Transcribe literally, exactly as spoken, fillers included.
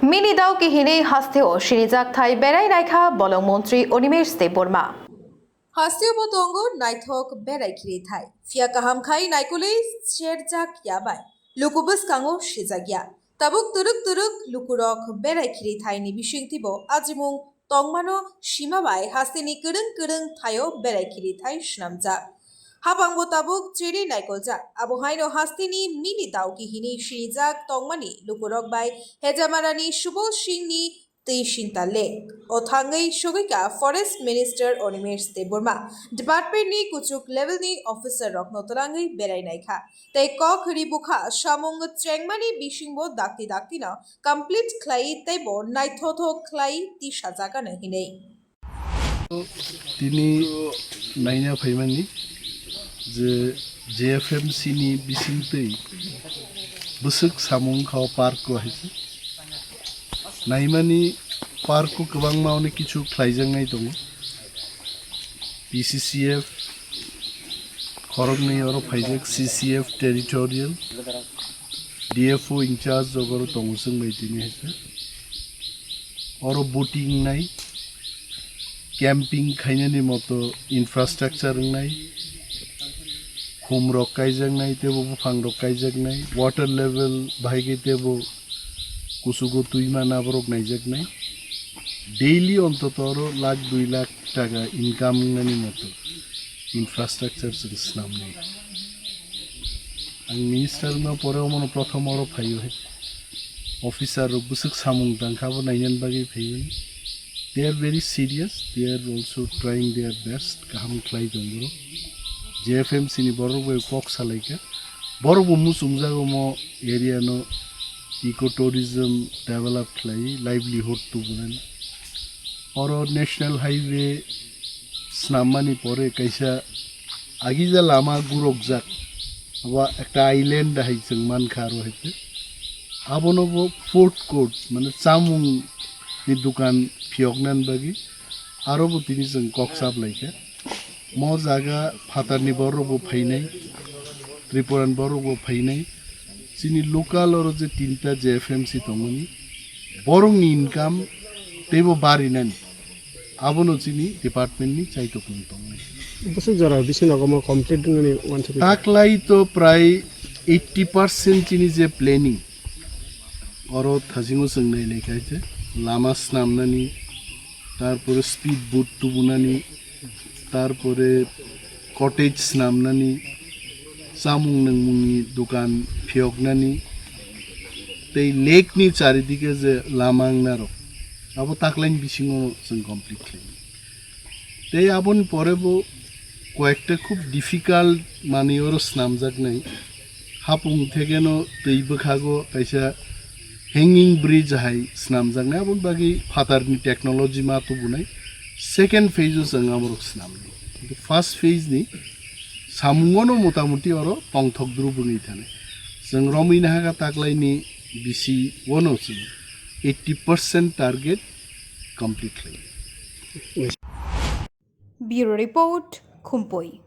Mini dao kihinwi hasteo sinijak thai berai naikha bolong montri Animesh Debbarma. Hasteo bo tongo naithok berai khiri thai. Phiya kaham khai naikolwi cherjak ya bai. Luku bwskango sijak ya. Tabuk twrwk twrwk lukurok berai khiri thaini bisingtwi bo ajimung tongmano sima bai hasteni kwrwng kwrwng thaio berai khiri thai swnamjak. Hapangbo tabuk chiri naikoljak. Abo haino hasteni mini dao kihinwi sinijak tongmani lukurok bai Hejamarani Subol Singhni twi sinta lake o thangwi sogwika Forest Minister Animesh Debbarma. Department ni kuchuk level ni officer rokno twlangwi berai naikha. Tei kok ri bukha samung chengmani bisingbo dakti dakti no complete khlai tei bo naithothok khlai tisajak ano hinwi. Tini naina phaimani je J F M C ni bisingtwi bwswk samung kha o park o hai se. Naimani park o kwbangma onek kichu khlaijaknai tongo. P C C F khoroknwi oro phaijak, C C F territorial, D F O in charge jogoro tongo chwng bai tini hai se. Oro boating nai, camping khainani moto infrastructure wngnai, khum rok kaijaknai, teibo buphang rok kaijaknai, water level bahai khe teibo kuchugo twi mana borok naijaknai. Daily ontoto oro lakh dui lakh taka income wngnani moto infrastructure chwng swnamnai. Ang minister wngma pore omono prothom oro phaio hai. Officer rok bwswk samung tangkha abo nainani bagwi phaio. They are very serious. They are also trying their best. Kaham khlai tong borok. J F M C ni borok bai kok salaikha. Borok bo muchungjak omo area no eco tourism develop khlai livelihood tubunani. Oro national highway snammani pore kaisa agija lama gurokjak, abo ekta island hai chwng mankha aro hai khe. Abono bo food court, mane chamung ni dukan phiyoknani bagwi aro bo tini chwng kok saplaikha. Mo jaga phatarni borok bo phainai, Tripurani borok bo phainai. Chini local oro je tinta J F M C tongmani, borokni income teibo barinani. Abono chini department ni chaitokmung tongnai. Bwswk jora bisi nogo mo complete wngmani wansugwi. Taklai to prai eighty percent chini je planning, oro thasingo chwng nailai kha khe lama snamnani, tarpore speed boat tubunani, tarpore cottage snamnani, chamung nangmungni dukan phiyoknani, tei lake ni charidike je lama wngnarok, abo taklaini bisingo chwng complete khlainai. Tei aboni pore bo koyekta khub difficult manwi oro snamjaknai. Hapung thekeno twi bwkhago kaisa hanging bridge hai snamjaknai, aboni bagwi phatarni technology ma tubunai. Second phase o chwng amorok snamnai. Kintu first phase ni samungono motamuti oro tongthok dru bwngwi thanai. Chwng romwi nahakha taklaini bisi ono chwng eighty percent target complete khlai. Bureau Report, Khumpui.